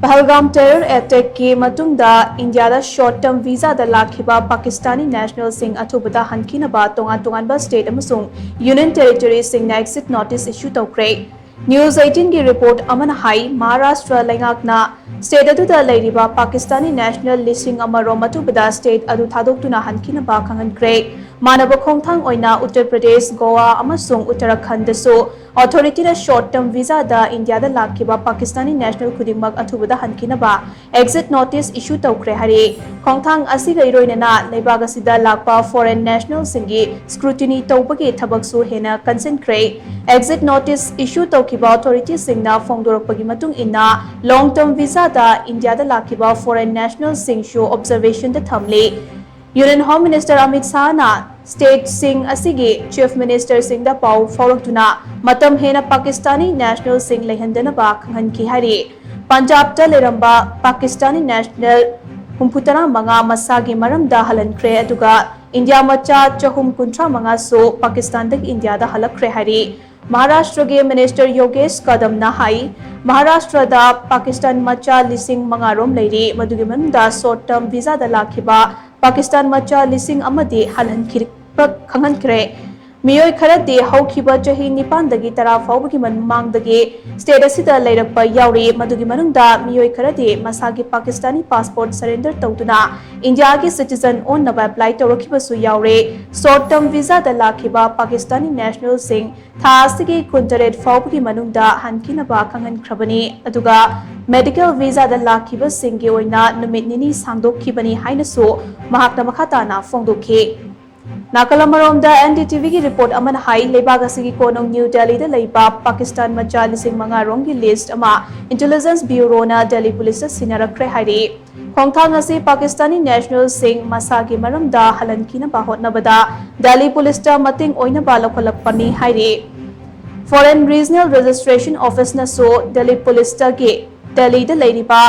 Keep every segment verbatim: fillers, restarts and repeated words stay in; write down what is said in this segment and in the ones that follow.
ꯄꯍꯜꯒꯥꯝ terror attackꯀꯤ ꯃꯇꯨꯡꯗ ꯏꯟꯗꯤꯌꯥꯗ short term visaꯗ ꯂꯥꯛꯈꯤꯕ ꯄꯥꯀꯤꯁꯇꯥꯅꯤ nationalꯁꯤꯡ ꯑꯊꯨꯕꯗ ꯍꯟꯈꯤꯅꯕ ꯇꯣꯉꯥꯟ ꯇꯣꯉꯥꯟꯕ state ꯑꯃꯁꯨꯡ union territoriesꯁꯤꯡꯅ exit notice issue ꯇꯧꯈ꯭ꯔꯦ꯫ News eighteenꯒꯤ report ꯑꯃꯅ ꯍꯥꯏ, ꯃꯍꯥꯔꯥꯁꯇ꯭ꯔ ꯂꯩꯉꯥꯛꯅ state ꯑꯗꯨꯗ ꯂꯩꯔꯤꯕ ꯄꯥꯀꯤꯁꯇꯥꯅꯤ national ꯂꯤꯁꯤꯡ ꯑꯃ ꯔꯣꯝ ꯑꯊꯨꯕꯗ state ꯑꯗꯨ ꯊꯥꯗꯣꯛꯇꯨꯅ ꯍꯟꯈꯤꯅꯕ ꯈꯪꯍꯟꯈ꯭ꯔꯦ꯫ ꯃꯥꯟꯅꯕ ꯈꯣꯡꯊꯥꯡ ꯑꯣꯏꯅ ꯎꯠꯇꯔ ꯄ꯭ꯔꯗꯦꯁ, ꯒꯣꯋꯥ ꯑꯃꯁꯨꯡ ꯎꯠꯇꯔꯈꯟꯗꯁꯨ authorityꯅ short term visaꯗ ꯏꯟꯗꯤꯌꯥꯗ ꯂꯥꯛꯈꯤꯕ ꯄꯥꯀꯤꯁꯇꯥꯅꯤ national ꯈꯨꯗꯤꯡꯃꯛ ꯑꯊꯨꯕꯗ ꯍꯟꯈꯤꯅꯕ exit notice issue ꯇꯧꯈ꯭ꯔꯦ ꯍꯥꯏꯔꯤ꯫ ꯈꯣꯡꯊꯥꯡ ꯑꯁꯤꯒ ꯏꯔꯣꯏꯅꯅ ꯂꯩꯕꯥꯛ ꯑꯁꯤꯗ ꯂꯥꯛꯄ foreign nationalꯁꯤꯡꯒꯤ scrutiny ꯇꯧꯕꯒꯤ ꯊꯕꯛꯁꯨ ꯍꯦꯟꯅ ꯀꯟꯁꯤꯟꯈ꯭ꯔꯦ꯫ Exit notice issue ꯇꯧꯈꯤꯕ authorityꯁꯤꯡꯅ ꯐꯣꯡꯗꯣꯔꯛꯄꯒꯤ ꯃꯇꯨꯡ ꯏꯟꯅ, long term visaꯗ ꯏꯟꯗꯤꯌꯥꯗ ꯂꯥꯛꯈꯤꯕ foreign nationalꯁꯤꯡꯁꯨ observationꯗ ꯊꯝꯂꯤ꯫ Union Home Minister ꯑꯃꯤꯠ ꯁꯥꯍꯅ stateꯁꯤꯡ ꯑꯁꯤꯒꯤ chief ministerꯁꯤꯡꯗ ꯄꯥꯎ ꯐꯥꯎꯔꯛꯇꯨꯅ ꯃꯇꯝ ꯍꯦꯟꯅ ꯄꯥꯀꯤꯁꯇꯥꯅꯤ nationalꯁꯤꯡ ꯂꯩꯍꯟꯗꯅꯕ ꯈꯪꯍꯟꯈꯤ ꯍꯥꯏꯔꯤ꯫ ꯄꯟꯖꯥꯕꯇ ꯂꯩꯔꯝꯕ ꯄꯥꯀꯤꯁꯇꯥꯅꯤ national ꯍꯨꯝꯐꯨꯇꯔꯥ ꯃꯉꯥ ꯃꯁꯥꯒꯤ ꯃꯔꯝꯗ ꯍꯜꯍꯟꯈ꯭ꯔꯦ, ꯑꯗꯨꯒ ꯏꯟꯗꯤꯌꯥ ꯃꯆꯥ ꯆꯍꯨꯝ ꯀꯨꯟꯊ꯭ꯔꯥ ꯃꯉꯥꯁꯨ ꯄꯥꯀꯤꯁꯇꯥꯟꯗꯒꯤ ꯏꯟꯗꯤꯌꯥꯗ ꯍꯜꯂꯛꯈ꯭ꯔꯦ ꯍꯥꯏꯔꯤ꯫ ꯃꯍꯥꯔꯥꯁꯇ꯭ꯔꯒꯤ minister ꯌꯣꯒꯦꯁ ꯀꯗꯝꯅ ꯍꯥꯏ, ꯃꯍꯥꯔꯥꯁꯇ꯭ꯔꯗ ꯄꯥꯀꯤꯁꯇꯥꯟ ꯃꯆꯥ ꯂꯤꯁꯤꯡ ꯃꯉꯥ ꯔꯣꯝ ꯂꯩꯔꯤ, ꯃꯗꯨꯒꯤ ꯃꯅꯨꯡꯗ short term visaꯗ ꯂꯥꯛꯈꯤꯕ ꯄꯥꯀꯤꯁꯇꯥꯟ ꯃꯆꯥ ꯂꯤꯁꯤꯡ ꯑꯃꯗꯤ ꯍꯜꯍꯟꯈꯤꯕ ꯈꯪꯍꯟꯈ꯭ꯔꯦ꯫ ꯃꯤꯑꯣꯏ ꯈꯔꯗꯤ ꯍꯧꯈꯤꯕ ꯆꯍꯤ ꯅꯤꯄꯥꯟꯗꯒꯤ ꯇꯔꯥ ꯐꯥꯎꯕꯒꯤ ꯃꯃꯥꯡꯗꯒꯤ state ꯑꯁꯤꯗ ꯂꯩꯔꯛꯄ ꯌꯥꯎꯔꯤ, ꯃꯗꯨꯒꯤ ꯃꯅꯨꯡꯗ ꯃꯤꯑꯣꯏ ꯈꯔꯗꯤ ꯃꯁꯥꯒꯤ ꯄꯥꯀꯤꯁꯇꯥꯅꯤ passport surrender ꯇꯧꯗꯨꯅ ꯏꯟꯗꯤꯌꯥꯒꯤ citizen ꯑꯣꯟꯅꯕ apply ꯇꯧꯔꯛꯈꯤꯕꯁꯨ ꯌꯥꯎꯔꯦ꯫ Short term visaꯗ ꯂꯥꯛꯈꯤꯕ ꯄꯥꯀꯤꯁꯇꯥꯅꯤ nationalꯁꯤꯡ ꯊꯥ ꯑꯁꯤꯒꯤ ꯀꯨꯟꯇꯔꯦꯠ ꯐꯥꯎꯕꯒꯤ ꯃꯅꯨꯡꯗ ꯍꯟꯈꯤꯅꯕ ꯈꯪꯍꯟꯈ꯭ꯔꯕꯅꯤ, ꯑꯗꯨꯒ medical visaꯗ ꯂꯥꯛꯈꯤꯕꯁꯤꯡꯒꯤ ꯑꯣꯏꯅ ꯅꯨꯃꯤꯠ ꯅꯤꯅꯤ ꯁꯥꯡꯗꯣꯛꯈꯤꯕꯅꯤ ꯍꯥꯏꯅꯁꯨ ꯃꯍꯥꯛꯅ ꯃꯈꯥ ꯇꯥꯅ ꯐꯣꯡꯗꯣꯛꯈꯤ꯫ ꯅꯥꯀꯜ ꯑꯃꯔꯣꯝꯗ NDTVꯒꯤ report ꯑꯃꯅ ꯍꯥꯏ, ꯂꯩꯕꯥꯛ ꯑꯁꯤꯒꯤ ꯀꯣꯅꯨꯡ ꯅ꯭ꯌꯨ ꯗꯦꯜꯂꯤꯗ ꯂꯩꯕ ꯄꯥꯀꯤꯁꯇꯥꯟ ꯃꯆꯥ ꯂꯤꯁꯤꯡ ꯃꯉꯥ ꯔꯣꯝꯒꯤ list ꯑꯃ intelligence bureauꯅ ꯗꯦꯜꯂꯤ ꯄꯨꯂꯤꯁꯇ ꯁꯤꯟꯅꯔꯛꯈ꯭ꯔꯦ ꯍꯥꯏꯔꯤ꯫ ꯈꯣꯡꯊꯥꯡ ꯑꯁꯤ ꯄꯥꯀꯤꯁꯇꯥꯅꯤ nationalꯁꯤꯡ ꯃꯁꯥꯒꯤ ꯃꯔꯝꯗ ꯍꯜꯍꯟꯈꯤꯅꯕ ꯍꯣꯠꯅꯕꯗ ꯗꯦꯜꯂꯤ ꯄꯨꯂꯤꯁꯇ ꯃꯇꯦꯡ ꯑꯣꯏꯅꯕ ꯂꯧꯈꯠꯂꯛꯄꯅꯤ ꯍꯥꯏꯔꯤ꯫ Foreign Regional Registration Officeꯅꯁꯨ ꯗꯦꯜꯂꯤ ꯄꯨꯂꯤꯁꯇꯒꯤ ꯗꯦꯜꯂꯤꯗ ꯂꯩꯔꯤꯕ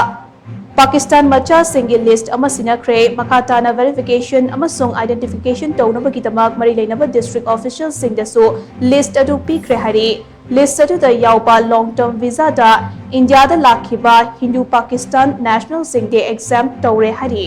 ꯄꯥꯀꯤꯁꯇꯥꯟ ꯃꯆꯥꯁꯤꯡꯒꯤ list ꯑꯃ ꯁꯤꯟꯅꯈ꯭ꯔꯦ꯫ ꯃꯈꯥ ꯇꯥꯅ verification ꯑꯃꯁꯨꯡ identification ꯇꯧꯅꯕꯒꯤꯗꯃꯛ ꯃꯔꯤ ꯂꯩꯅꯕ district officialꯁꯤꯡꯗꯁꯨ list ꯑꯗꯨ ꯄꯤꯈ꯭ꯔꯦ ꯍꯥꯏꯔꯤ꯫ List ꯑꯗꯨꯗ ꯌꯥꯎꯕ long term visaꯗ ꯏꯟꯗꯤꯌꯥꯗ ꯂꯥꯛꯈꯤꯕ ꯍꯤꯟꯗꯨ ꯄꯥꯀꯤꯁꯇꯥꯟ nationalꯁꯤꯡꯗꯤ exempt ꯇꯧꯔꯦ ꯍꯥꯏꯔꯤ꯫